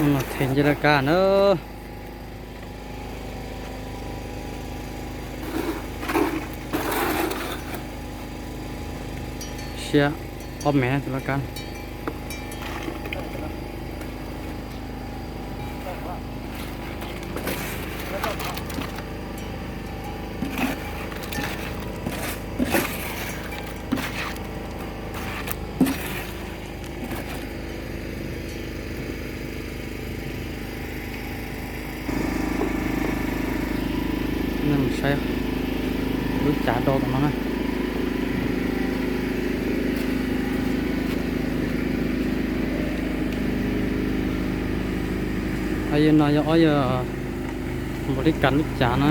Los them nce laj kab na. Siab ob mev tus laj kab. Nej mus saib lub cav do tom no na. Ob yawg no yog ob yawg npaum li kas lub cav na.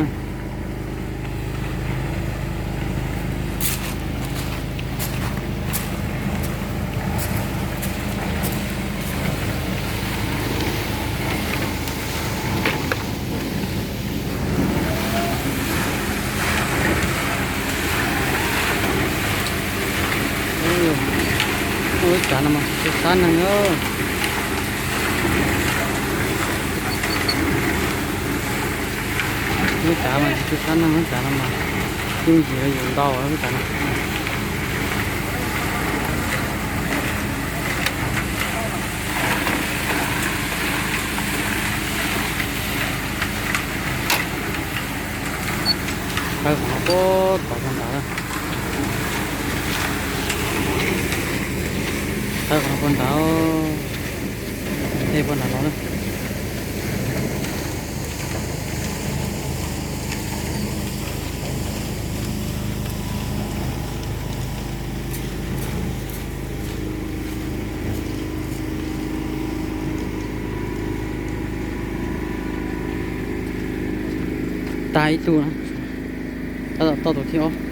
Lub cav no mas tsis tu sab neeg. Lub cav mas tsis tu sab neeg, lub cav no mas yooj yim rau yus ntau lub cav no. Thawb qhov no puag tom puag nrad. Thawb qhov no puag nrad. Ej, puag nrad no na. Tag ib tug na. Tab tom toj tus thib ob.